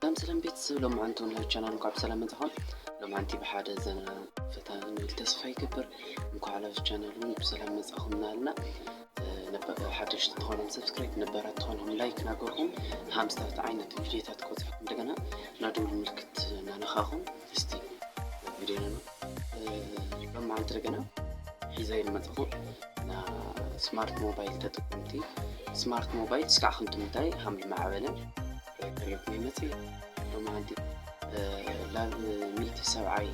ሰላም ሰላም ቤተሰብ፣ ሎማዓንቲ እውን ናብ ቻናል እንኳዕ ብሰላም መጻኹም። ሎማዓንቲ ብሓደ ዘና ፈታ ንብል ተስፋ ይገብር። እንኳዕ ናብ ቻናል እውን ብሰላም መጻኹም እናበልና፣ እ፣ ነባ-፣ ሓደሽቲ ተኾይኖም ሰብስክራይብ፣ ነባራት ተኾይኖም ላይክ እናገርኩም፣ ሃምሳታት ዓይነት ቪዲዮታት ክበጽሐኩም እንደገና ናደውል ምልክት እናነኻኹም እስቲ ቪዲዮና፣ እ፣ ሎማዓንቲ እንደገና ሒዘ ይመጽኹ ና ስማርት ሞባይል ተጠቀምቲ። ስማርት ሞባይል እስካዕ ክንዲ ምንታይ ሃም ዝማዕበለ ከርእየኩም ይመጽእ። ሎማዓንቲ፣ እ፣ ላብ ሚእቲ ሰብዓይ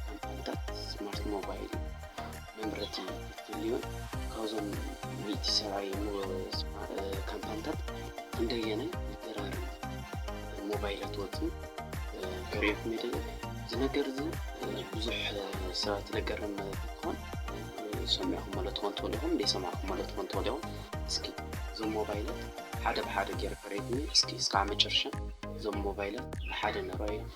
ካምፓኒታት ስማርት ሞባይል መምረቲ ይፍልዩን። ካብዞም ሚእቲ ሰብዓይ ሞ-፣ ስማ-፣ እ፣ ካምፓኒታት ክንደየናይ ይገራረም ሞባይላት ወጽኡ፣ እ፣ ከርእየኩም ይደሊ። እዚ ነገር እዚ፣ እ፣ ብዙሕ፣ እ፣ ሰባት ዝገርም እንትኾን፣ እ፣ ሰሚዕኩሞ ዶ ትኾን ትኽእሉ ኢኹም፣ ዘይሰማዕኩሞ ዶ ትኾን ትኽእሉ ኢኹም። እስኪ እዞም ሞባይላት ሓደ ብሓደ ገይረ ከርእየኩም። እስኪ እስካብ መጨረሻ እዞም ሞባይላት ብሓደ ንረኣዮም።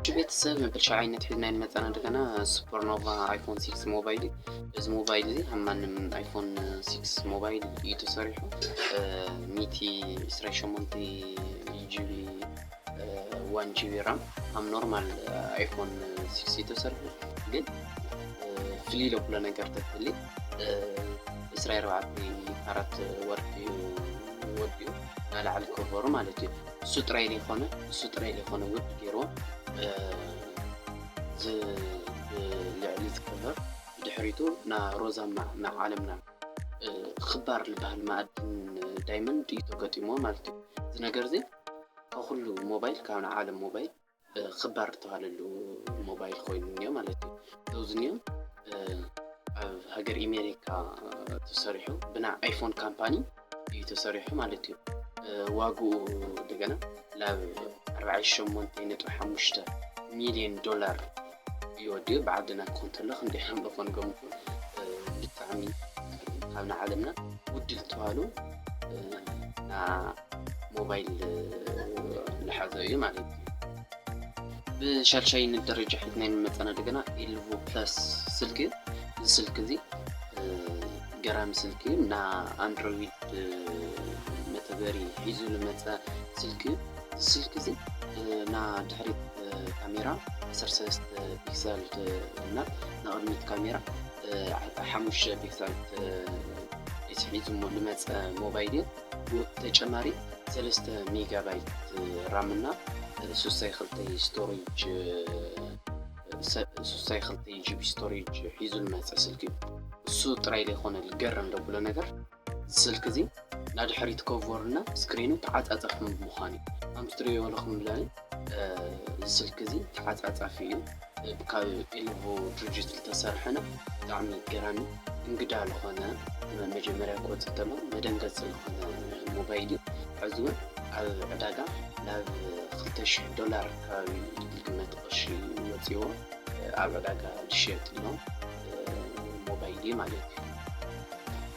እሺ ቤተሰብ፣ መበል ሸውዓይነት ሒዝና ይመጻና እንደገና ሱፐርኖቫ ኣይፎን ሲክስ ሞባይል እዩ። እዚ ሞባይል እዚ ከም ማንም ኣይፎን ሲክስ ሞባይል እዩ ተሰሪሑ። እ፣ ሚእቲ ዕስራ ሸሞንተ ጂቢ፣ እ፣ ዋን ጂቢ ራም፣ ከም ኖርማል፣ እ፣ ኣይፎን ሲክስ እዩ ተሰሪሑ። ግን፣ እ፣ ፍልይ ለብሎ ነገር ተትህሊ፣ እ፣ ዕስራ ኣርባዕተ ካራት ወርቂ እዩ ወዲኡ፣ ናላዕሊ ኮቨሩ ማለት እዩ። እሱ ጥራይ ዘይኮነ፣ እሱ ጥራይ ዘይኮነ ውድ ገይርዎ፣ እ፣ ዝ-፣ ብ-፣ ልዕሊ ዝከበር ብድሕሪቱ ና ሮዛማ ና ዓለምና፣ እ፣ ክባር ዝበሃል ማዕድን ዳይመንድ እዩ ተገጢምዎ ማለት እዩ። እዚ ነገር እዚ ካብ ኩሉ ሞባይል፣ ካብ ናይ ዓለም ሞባይል፣ እ፣ ክባር ዝተባሃለሉ ሞባይል ኮይኑ እኒኦ ማለት እዩ። እዚ እኒኦ፣ እ፣ ኣብ ሃገር ኣሜሪካ ተሰሪሑ ብና ኣይፎን ካምፓኒ እዩ ተሰሪሑ ማለት እዩ። እ፣ ዋግኡ እንደገና ላብ ኣርባዓይ ሸሞንተ ነጥቢ ሓሙሽተ ሚልዮን ዶላር እዩ ወዲኡ። ብዓድና ክኾን ተሎ ክንደይ ከም ዝኾን ገምቱ። እ፣ ብጣዕሚ ካብ ንዓለምና ውድል ዝተባሃሉ፣ እ፣ ና ሞባይል፣ እ፣ ዝሓዘ እዩ ማለት እዩ። ብሻልሻይነት ደረጃ ሒዝና መጸና እንደገና ኢለቨን ፕለስ ስልኪ። እዚ ስልኪ እዚ፣ እ፣ ገራሚ ስልኪ እዩ። ና ኣንድሮይድ፣ እ፣ መተግበሪ ሒዙ ዝመጸ ስልኪ እዩ። እዚ ስልኪ እዚ፣ እ፣ ና ድሕሪት፣ እ፣ ካሜራ ዓሰርተ ሰለስተ ፒክሰል፣ እ፣ እና ና ቅድሚት ካሜራ፣ እ፣ ሓሙሽተ ፒክሰል፣ እ፣ ሒዙ ዝመ-፣ ዝመጸ ሞባይል እዩ። ብኡ ተጨማሪ ሰለስተ ሜጋባይት ራም እና ሱሳይ ክልተ ስቶሬጅ፣ ሰ-፣ ሱሳይ ክልተ ጂቢ ስቶሬጅ ሒዙ ዝመጸ ስልኪ እዩ። እሱ ጥራይ ዘይኮነ ዝገርም ዘብሎ ነገር፣ እዚ ስልኪ እዚ ናድሕሪት ኮቨር እና ስክሪኑ ተዓጻጻፊ ብምዃኑ እዩ። ከምዚ ትርእይዎ ዘለኹም ብላኒ፣ እ፣ እዚ ስልኪ እዚ ተዓጻጻፊ እዩ። ካብ ኢለቨን ድርጅት ዝተሰርሐነ ብጣዕሚ ገራሚ እንግዳ ዝኾነ፣ መጀመርያ ክወፅእ ተሎ መደንገፂ ዝኾነ ሞባይል እዩ። ሕዚ እውን ኣብ ዕዳጋ ናብ ክልተ ሽሕ ዶላር ከባቢ ዝግመት ቅርሺ ወፂዎ ኣብ ዕዳጋ ዝሽየጥ ዘሎ ሞባይል እዩ ማለት እዩ።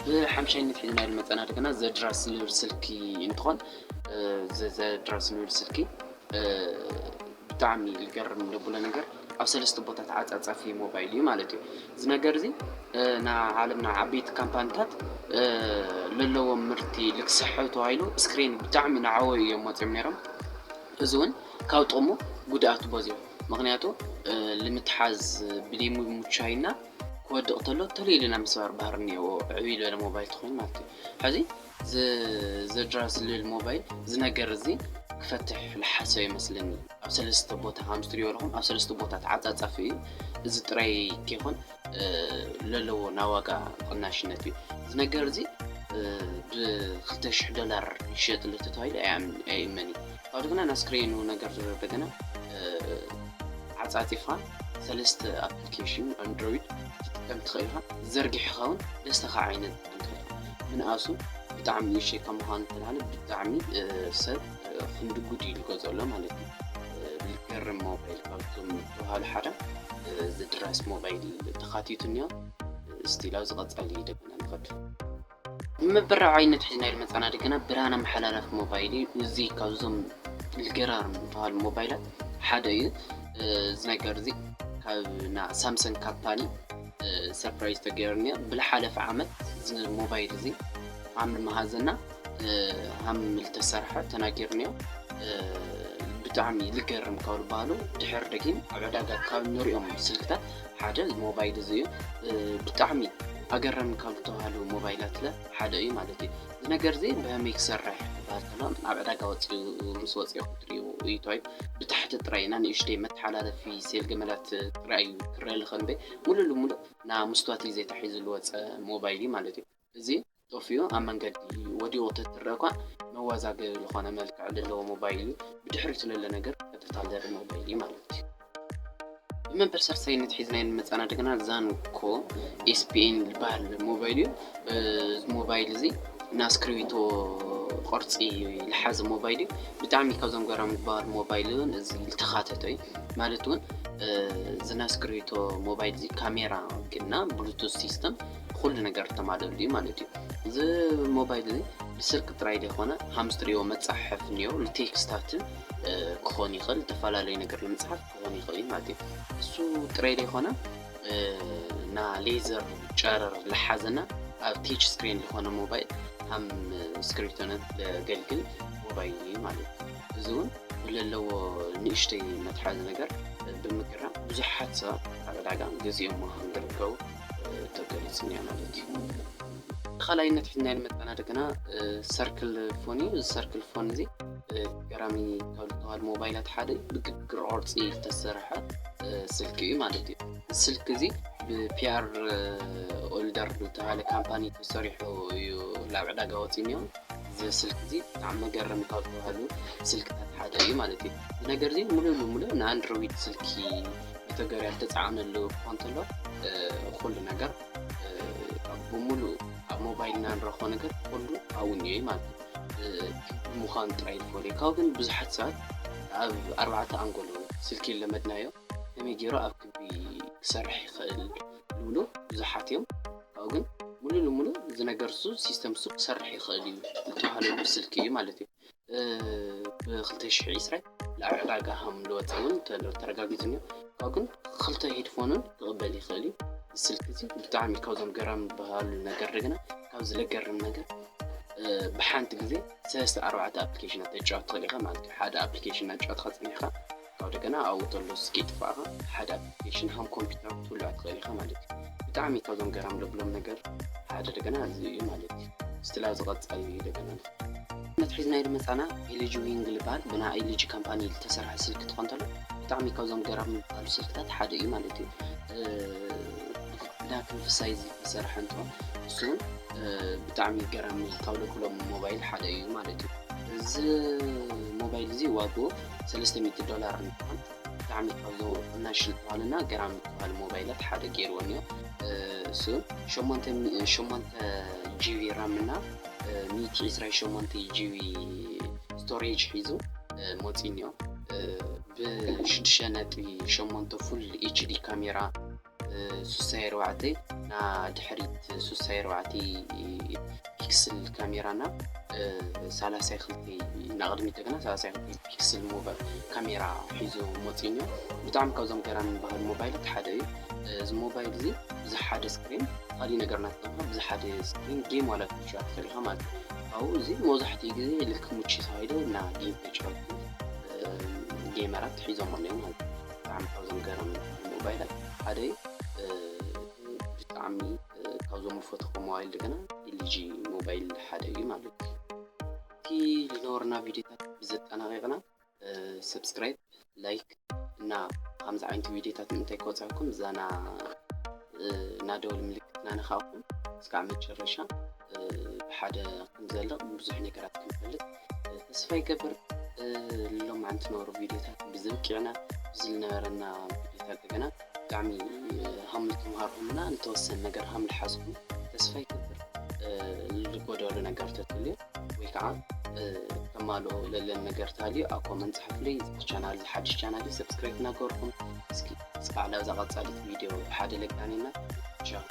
ብሓምሻይነት ሒዝና ዝመፀና እንደገና ዘድራስ ዝብል ስልኪ እንትኾን፣ ዘ-፣ ዘድራስ ዝብል ስልኪ እ፣ ብጣዕሚ ዝገርም ዘብሎ ነገር፣ ኣብ ሰለስተ ቦታ ተዓጻጻፊ ሞባይል እዩ ማለት እዩ። እዚ ነገር እዚ፣ እ፣ ና ዓለምና ዓበይቲ ካምፓኒታት፣ እ፣ ለለዎም ምህርቲ ልክስሐ ተባሂሉ ስክሪን ብጣዕሚ ንዓወዩ እዮም ወፂኦም ነይሮም። እዚ እውን ካብ ጥቕሙ ጉድኣቱ በዚሑ። ምኽንያቱ፣ እ፣ ንምትሓዝ ብደይ ምምቻይና ክወድቕ ተሎ ተሎ ኢሉ ናይ ምስባር ባህሪ እኒአዎ፣ ዕብይ ዝበለ ሞባይል ተኾይኑ ማለት እዩ። ሕዚ ዝ-፣ ዘድራስ ዝብል ሞባይል እዚ ነገር እዚ ክፈትሕ ዝሓሰብ ይመስለኒ። ኣብ ሰለስተ ቦታ፣ ከም ትሪእዎ ኣለኹም፣ ኣብ ሰለስተ ቦታ ተዓጻጻፊ እዩ። እዚ ጥራይ ከይኮን፣ እ፣ ለለዎ ናይ ዋጋ ቅናሽነት እዩ። እዚ ነገር እዚ፣ እ፣ ብክልተ ሽሕ ዶላር ይሸየጥ ኣሎ ተባሂሉ ኣይኣምን-፣ ኣይእመን እዩ። ካብኡ ግና ናይ ስክሪኑ ነገር ዝረደ ግና፣ እ፣ ዓጻጺፍካ ሰለስተ ኣፕሊኬሽን ኣንድሮይድ ክትጥቀም ትኽእል ኢኻ። ዘርጊሕኻ እውን ደስተኻ ዓይነት ክትጥቀም ትኽእል ኢኻ። ምንኣሱ ብጣዕሚ ንእሽተይ ካብ ምዃኑ ዝተልዓለ ብጣዕሚ፣ እ፣ ሰብ፣ እ፣ ክንዲ ጉድ ኢሉ ይገዝኦ ኣሎ ማለት እዩ። እ፣ ዝገርም ሞባይል ካብቶም ዝተባህሉ ሓደ፣ እ፣ ዘድራስ ሞባይል ተኻቲቱ እኒኦ። እስቲ ላብዚ ቀጻሊ ደገና ንኸድ። ብመበረታዊነት ሒዝናዮ ዝመጻና ደገና ብርሃን ኣመሓላላፊ ሞባይል እዩ። እዚ ካብዞም ልገራርም ዝበሃሉ ሞባይላት ሓደ እዩ። እ፣ እዚ ነገር እዚ ካብ ና ሳምሰንግ ካምፓኒ፣ እ፣ ሰርፕራይዝ ተገይሩ እኒኦ። ብዝሓለፈ ዓመት እዚ ሞባይል እዚ ሃም መሃዘና፣ እ፣ ሃም ዝተሰርሐ ተናጊሩ እኒኦ። እ፣ ብጣዕሚ ልገርም ካብ ዝበሃሉ ድሕር ደጊም ኣብ ዕዳጋ ካብ ንሪኦም ስልክታት ሓደ ሞባይል እዚ እዩ። ብጣዕሚ ኣገረም ካብ ዝተባሃሉ ሞባይላት ለ ሓደ እዩ ማለት እዩ። እዚ ነገር እዚ ብኸመይ ክሰርሕ ክበሃል ከሎ ኣብ ዕዳጋ ወፂኡ ምስ ወፂኡ ክትሪኡ እዩ ተባሂሉ። ብታሕቲ ጥራይ ና ንእሽተይ መተሓላለፊ ሴል ገመዳት ጥራይ እዩ ክረአ ዝኽእል እምበር ሙሉእ ልሙሉእ ና ምስትዋት እዩ ዘይተሒዙ ዝወፀ ሞባይል እዩ ማለት እዩ። እዚ ጠፊኡ ኣብ መንገዲ ወዲቑ ተትረአ እኳ መዋዛገቢ ዝኾነ መልክዕ ዘለዎ ሞባይል እዩ። ብድሕሪቱ ለለ ነገር ቀጥታ ዘርኢ ሞባይል እዩ ማለት እዩ። ብመንበር ሳልሳይነት ሒዝናዮ ንመጻና እንደገና ዛንኮ ኤስፒኤን ዝበሃል ሞባይል እዩ። እዚ ሞባይል እዚ ና እስክሪብቶ ቅርጺ ዝሓዘ ሞባይል እዩ። ብጣዕሚ ካብዞም ገራሚ ዝበሃሉ ሞባይል እውን እዚ ዝተኻተተ እዩ። ማለት እውን እዚ ና እስክሪብቶ ሞባይል እዚ ካሜራ ግና ብሉቱዝ ሲስተም ኩሉ ነገር ተማልእሉ እዩ ማለት እዩ። እዚ ሞባይል እዚ ብስልኪ ጥራይ ዘይኮነ ሃምስትሪዮ መጻሕፍ እኒኦ ንቴክስታትን ክኾን ይኽእል፣ ዝተፈላለዩ ነገር ንምጽሓፍ ክኾን ይኽእል እዩ ማለት እዩ። እሱ ጥራይ ዘይኮነ ና ሌዘር ጨረር ዝሓዘና ኣብ ቴች ስክሪን ዝኾነ ሞባይል ሃም ስክሪብቶነት ዘገልግል ሞባይል እዩ ማለት እዩ። እዚ እውን ብለለዎ ንእሽተይ መትሓዚ ነገር ብምግራም ብዙሓት ሰባት ኣብ ዕዳጋ ገዚኦም ከም ዝርከቡ ተገሊፁ እኒኦ ማለት እዩ። ካልኣይነት ሒዝናዮ ንመጣና እንደገና ሰርክል ፎን እዩ። እዚ ሰርክል ፎን እዚ ገራሚ ካብ ዝበሃሉ ሞባይላት ሓደ እዩ። ብግግር ቅርፂ ዝተሰርሐ ስልኪ እዩ ማለት እዩ። ስልኪ እዚ ብፒኣር ኦልደር ዝተባሃለ ካምፓኒ ተሰሪሑ እዩ ላብ ዕዳጋ ወፂኡ እኒኦ። እዚ ስልኪ እዚ ብጣዕሚ መገረሚ ካብ ዝበሃሉ ስልክታት ሓደ እዩ ማለት እዩ። እዚ ነገር እዚ ሙሉእ ብሙሉእ ንኣንድሮይድ ስልኪ መተግበርያ ዝተፃዕነሉ ክኾን እንተሎ ኩሉ ነገር ብሙሉእ ኣብ ሞባይልና ንረኽቦ ነገር ኩሉ ኣብኡ እኒኦ እዩ ማለት እዩ። ክቢ ምዃኑ ጥራይ ዝፈልዮ ካብኡ ግን ብዙሓት ሰባት ኣብ ኣርባዕተ ኣንጎሎ ስልኪ ለመድናዮ ከመይ ገይሩ ኣብ ክቢ ክሰርሕ ይኽእል ዝብሉ ብዙሓት እዮም። ካብኡ ግን ሙሉእ ንሙሉእ እዚ ነገር እሱ ሲስተም እሱ ክሰርሕ ይኽእል እዩ ዝተባሃለሉ ስልኪ እዩ ማለት እዩ። ብክልተ ሽሕ ዕስራ ኣብ ዕዳጋ ከም ዝወፀ እውን ተረጋጊፁ እኒኦ። ካብኡ ግን ክልተ ሄድፎን እውን ክቕበል ይኽእል እዩ። ስልኪ እዚ ብጣዕሚ ካብዞም ገራሚ ዝበሃሉ ነገር እንደገና ካብዚ ለገርም ነገር ብሓንቲ ግዜ ሰለስተ ኣርባዕተ ኣፕሊኬሽናት ተጫወት ትኽእል ኢኻ ማለት እዩ። ሓደ ኣፕሊኬሽን እናጫወትካ ፀኒሕካ ካብ ደገና ኣብኡ ተሎ እስኪ ጥፋእኻ ሓደ ኣፕሊኬሽን ሃም ኮምፒውተር ክትውልዖ ትኽእል ኢኻ ማለት እዩ። ብጣዕሚ ካብዞም ገራሚ ለብሎም ነገር ሓደ ደገና እዚ እዩ ማለት እዩ። ስትላ ዝቐጻዩ እዩ ደገና ነቲ ሒዝናዮ ዝመጻና ኤልጂ ዊንግ ዝበሃል ብና ኤልጂ ካምፓኒ ዝተሰርሐ ስልኪ ትኾን ተሎ ብጣዕሚ ካብዞም ገራሚ ዝበሃሉ ስልክታት ሓደ እዩ ማለት እዩ። ብና ክንፊ ሳይዝ ዝተሰርሐ እንትኾን እሱ እውን ብጣዕሚ ገራሚ ካብ ለብሎም ሞባይል ሓደ እዩ ማለት እዩ። እዚ ሞባይል እዚ ዋግኡ ሰለስተ ሚእቲ ዶላር እንትኾን ብጣዕሚ ካብዞም ቅናሽ ዝበሃሉና ገራሚ ዝበሃሉ ሞባይላት ሓደ ገይርዎ እኒኦ። እሱ እውን ሸሞንተ ሚ- ሸሞንተ ጂቢ ራም እና ሚእቲ ዕስራ ሸሞንተ ጂቢ ስቶሬጅ ሒዙ መፂኡ እኒኦ። ብሽዱሽተ ነጥቢ ሸሞንተ ፉል ኤችዲ ካሜራ ሱሳይ ኣርባዕተ ና ድሕሪት ሱሳይ ኣርባዕተ ፒክስል ካሜራ ና ሰላሳይ ክልተ ና ቅድሚት ደገና ሰላሳይ ክልተ ፒክስል ሞባይል ካሜራ ሒዙ መፂኡ እኒኦ። ብጣዕሚ ካብዞም ገራሚ ዝበሃሉ ሞባይላት ሓደ እዩ። እዚ ሞባይል እዚ ብዝሓደ ስክሪን ካሊእ ነገር እናተጠቐምካ ብዝሓደ ስክሪን ጌም ዋላ ክትጫወት ትኽእል ኢኻ ማለት እዩ። ካብኡ እዚ መብዛሕትኡ ግዜ ልክ ሙቺ ተባሂሉ እና ጌም ተጫወትቲ ጌመራት ሒዞም ኣለዉ ማለት እዩ። ብጣዕሚ ካብዞም ገራሚ ሞባይላት ሓደ እዩ። ብጣዕሚ ካብዞም ዝፈትኹ ሞባይል ደገና ኤልጂ ሞባይል ሓደ እዩ ማለት እዩ። እቲ ዝነበሩና ቪዲዮታት ብዘጠናቂቕና ሰብስክራይብ ላይክ እና ከምዚ ዓይነት ቪዲዮታት እንታይ ክወፅኣኩም እዛና እና ደወል ምልክትና ነኻእኩም እስካብ መጨረሻ ብሓደ ክንዘልቕ ብዙሕ ነገራት ክንፈልጥ ተስፋ ይገብር። ሎማዓንቲ ነበሩ ቪዲዮታት ብዝብቅዕና ብዝነበረና ቪዲዮታት ደገና ብጣዕሚ ሃም ልትምሃርኩምና ልተወሰነ ነገር ሃም ልሓዝኩም ተስፋ ይገብር። ልጎደሉ ነገር ተትልዩ ወይ ከዓ ከማልኦ ለለን ነገር ተሃልዩ ኣብ ኮመንት ፃሓፍለይ። ቻናል ሓድሽ ቻናል ሰብስክራይብ እናገበርኩም እስኪ እስካዕ ናብዛ ቀፃሊት ቪዲዮ ብሓደ ለጋኒና ቻው።